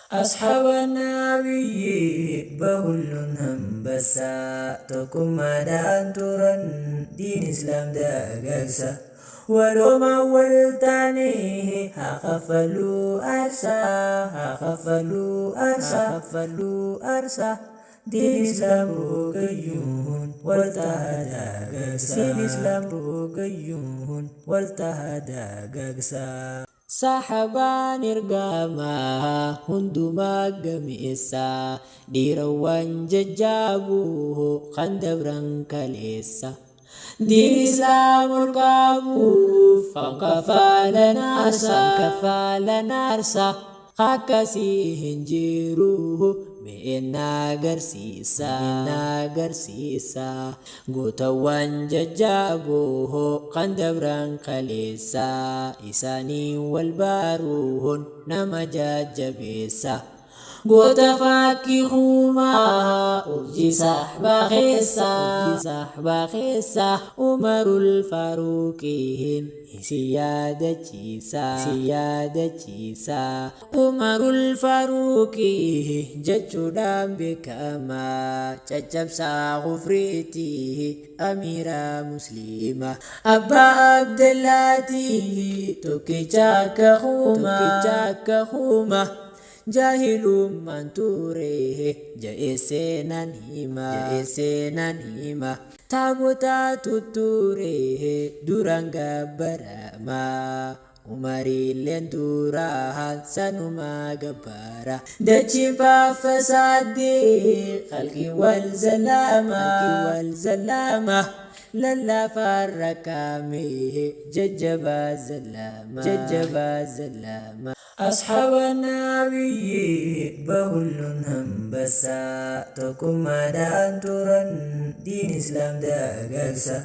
Asxaaba nabiyyi bahullun hambasa tokkummaadhaan turan diin islaam dagaagsa. Walumaa wal taanee haa kaffaluu aarsaa, haa kaffaluu aarsaa, haa kaffaluu aarsaa. Diin islaam rogayyuun wal tahaa dagaagsa. Diin islaam rogayyuun wal tahaa dagaagsa. Sahabaan ergamaa hundumaa gameessa, dhiirawwan jajjaaboo kan dabran kaleessa. Diin islaam ol qaabuuf kan kafalan aarsaa, kafalan aarsaa. Akkasii hin jiru mee na agarsiisa, na agarsiisa. Gootawwan jajjaaboo kan dabran kaleessa, isaanii wal baruun nama jajjabeessa. Goota fakkii huumaa urjii sahbaa keessa, urjii sahbaa keessa. Umarul Faaruqiin isin yaadachiisa, isin yaadachiisa. Umarul Faaruqii jechuudhaan beekama, caccabsaa kufriitii amiira musliima. Abbaa Abdallaati tokkicha akka huuma, tokkicha akka huuma. Jaahilummaan ture ja'ee seenaan hima, ja'ee seenaan hima. Taabota tutture duraan gabbarama. Umarilleen duraan sanuma gabbara. Dachiin faffasaaddee qalqii wal zalaama, qalqii wal zalaama. Lallaafaan rakkaame jajjabaa zalaama, jajjabaa zalaama. Asxaaba nabiyyi bahullun hambasa tokkummaadhaan turan diin islaam dagaagsa.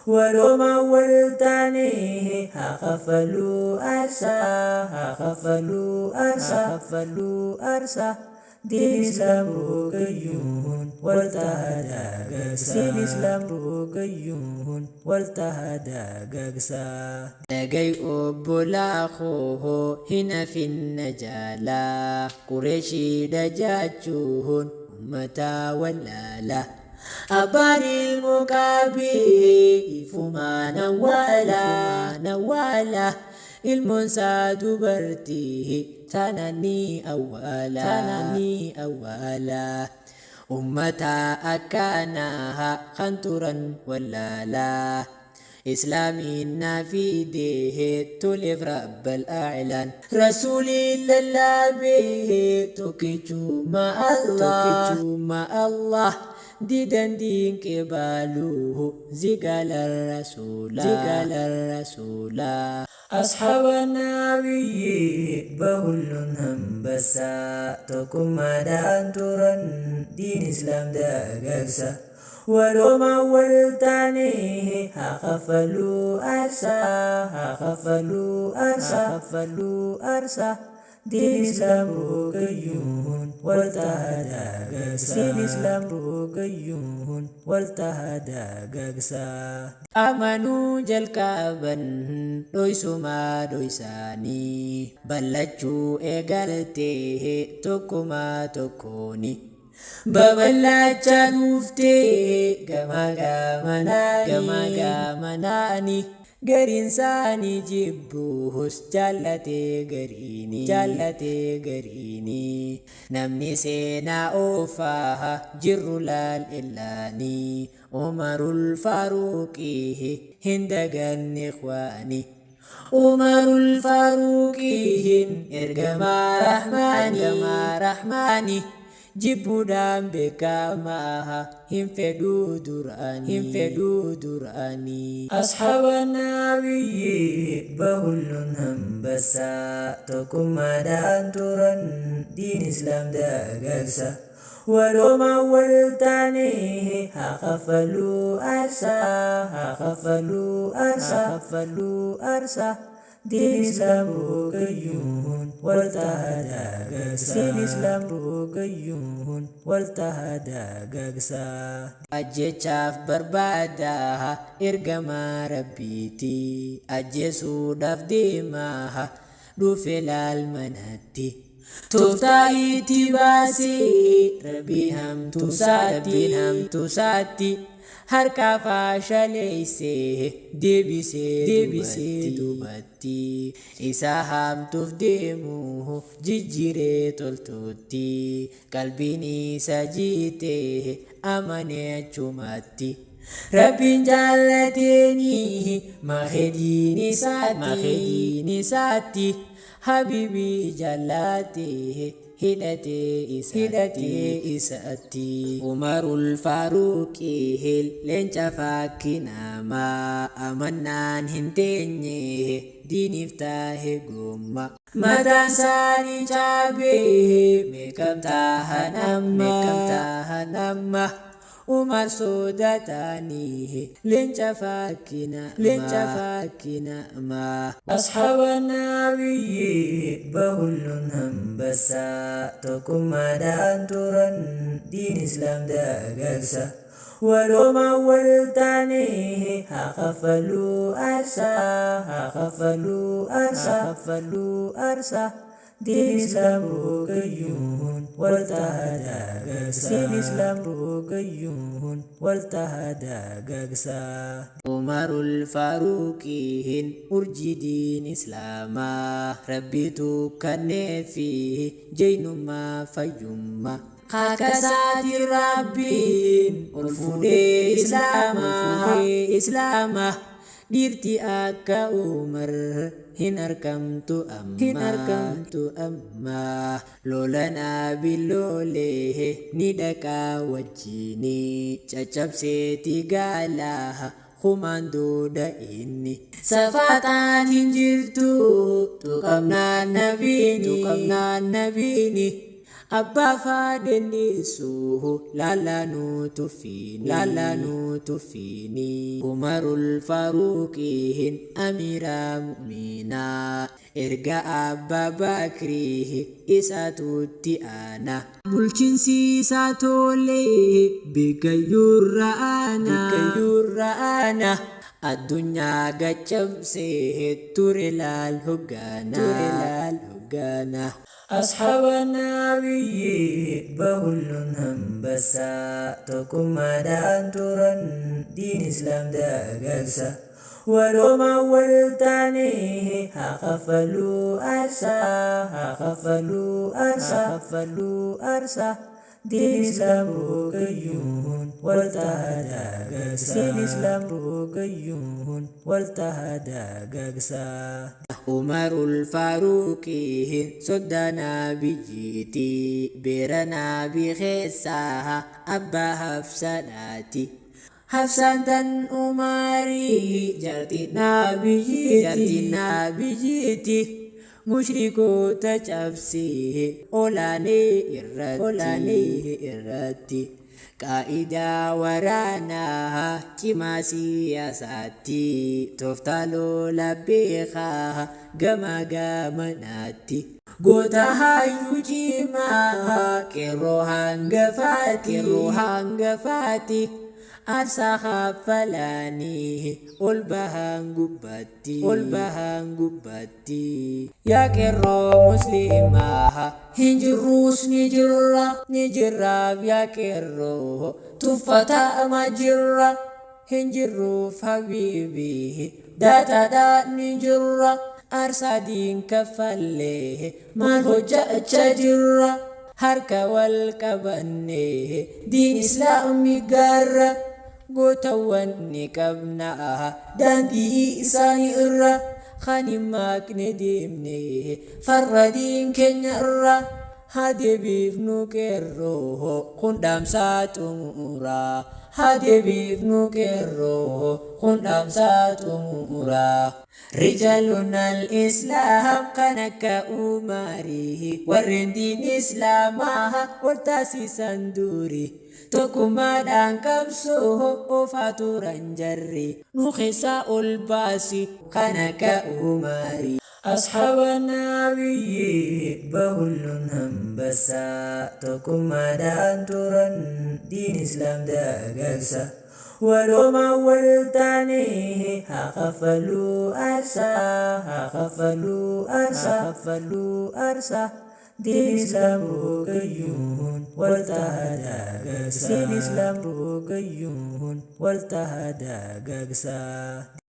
Walumaa wal taanee haa kaffaluu aarsaa, haa kaffaluu aarsaa, haa kaffaluu aarsaa. Diin islaam rogayyuun wal tahaa dagaagsa. Diin islaam rogayyuun wal tahaa dagaagsa. Dhaga'i obbolaa koo hin hafin na jaalaa, Qureeshiidha jaachuun ummata wallaala. Abbaan ilmoo qaabii ifumaan awwaala, ifumaan awwaala. Ilmoonsaa dubartii taanaan ni awwaala, taanaan ni awwaala. Ummata akkanaa kan turan wallaala. Islaamiin naa fidee toleef rabbal a'laan. Rasuuliin lallabee tokkichuma Allah, tokkichuma Allah. Didan diin qibaalu zigala rasuula, zigala rasuula. Asxaaba nabiyyi bahullun hambasa tokkummaadhaan turan diin islaam dagaagsa. Walumaa wal taanee haa kaffaluu aarsaa, haa kaffaluu aarsaa, haa kaffaluu aarsaa. Diin islaam rogayyuun wal tahaa dagaagsa. Diin islaam rogayyuun wal tahaa dagaagsa. Amanuu jalqaban dhoysumaa dhoysaanii, ballachuu eegaltee tokkumaa tokkooni. Babal'achaa dhuftee gama gamanaani, gama gamanaani. Gariin isaanii jibbuus jaallatee gariini, jaallatee gariini. Namni seenaa oofaa jirru laal illaani, Umarul Faaruqii hin daganne ikhwaani. Umarul Faaruqiin ergamaa Rahmaani, ergamaa Rahmaani. Jibbuudhaan beekamaa hin fedhuu duraanii, hin fedhuu duraanii. Asxaaba nabiyyi bahullun hambasa tokkummaadhaan turan diin islaam dagaagsa. Walumaa wal taanee haa kaffaluu aarsaa, haa kaffaluu aarsaa, haa kaffaluu aarsaa. Diin islaam rogayyuun wal tahaa dagaagsa. Diin islaam rogayyuun wal tahaa dagaagsa. Ajjeechaaf barbaada ergamaa rabbiiti, ajjeesuudhaaf deema dhufe laal manatti. Tooftaa itti baasee Rabbiin hamtuusaatti harkaa faashaleessee deebisee duubatti isa hamtuuf deemu jijjiiree toltutti qalbiin isa jiitee amanee achumatti. Rabbiin jaallateeni mahediin isaatti habiibii jaallatee hidhatee isaatti. Umarul Faaruqii leenca fakkii namaa amannaan hin teenye diiniif tahe gomma. Mataan isaanii cabee meeqam tahan amma. Umar sodaatanii leenca fakkii namaa. Asxaaba nabiyyi bahullun hambasa tokkummaadhaan turan diin islaam dagaagsa. Walooma wal taanee haa kaffaluu aarsaa haa kaffaluu aarsaa kaffaluu aarsaa. Diin islaam rogayyuun wal tahaa dagaagsa. Diin islaam rogayyuun wal tahaa dagaagsa. Umarul Faaruqiin urjii diin islaamaa Rabbitu kenneefi jeenyummaa fayyummaa. Hakasaati Rabbiin ol fuudhee islaamaa dhiirti akka Umar hin argamtu amma. Lola naabiloolee ni dhaqaa wajjini caccabseeti gaala kumaan duuda inni. Safataan hin jirtu tuqamnaan nabiini. Abbaa faadhennisu laallanuu tuffiini. Umarul Faaruqiin amiira mu'minaa erga Abbaa Bakrii isaatutti aana. Bulchiinsi isaa tolee beekayyuurra aana. Addunyaa gaccabsee ture laal hoggaana. Asxaaba nabiyyi bahullun hambasa tokkummaadhaan turan diin islaam dagaagsa. Walooma wal taanee haa kaffaluu aarsaa haa kaffaluu aarsaa kaffaluu aarsaa. Diin islaam rogayyuun wal tahaa dagaagsa. Diin islaam rogayyuun wal tahaa dagaagsa. Umarul Faaruqiin soddaa nabiyyiiti beera nabii keessaa abbaa Hafsanaati. Hafsaan tan Umarii jaartii nabiyyiiti. Mushrikoota cabsee olaanee irratti. Qaa'idaa waraanaa cimaa siyaasaatti tooftaa lola beekaa gama gamanaatti. Goota hayyuu cimaa qeerroo hangafaati. Aarsaa kaffalanii ol bahan gubbatti. Yaa qeerroo musliimaa hin jirruus ni jirra ni jirraaf yaa qeerroo tuffatamaa jirra hin jirruuf habiibii daataadhaan ni jirra aarsaa diin kaffallee maal hojjechaa jirra harka wal qabannee diin islaamii gaarra gootawwan ni qabna daandii isaanii irra kan hin maqne deemne farra diin keenya irra haa deebiifnu qeerroo kun dhaamsaa xumuraa haa deebiifnu qeerroo kun dhaamsaa xumuraa. Rijalun al-Islaam kan akka Umarii warreen diin Islaamaa ol taasisan duri tokkummaadhaan qabsoo oofaa turan jarri nu keessaa ol baasi kan akka Umarii. Asxaaba nabiyyi bahullun hambasa tokkummaadhaan turan diin islaam dagaagsa. Walooma wal taanee haa kaffaluu aarsaa haa kaffaluu aarsaa kaffaluu aarsaa. Diin Islaam rogayyuun wal taha dagaagsa. Diin Islaam rogayyuun wal taha dagaagsa.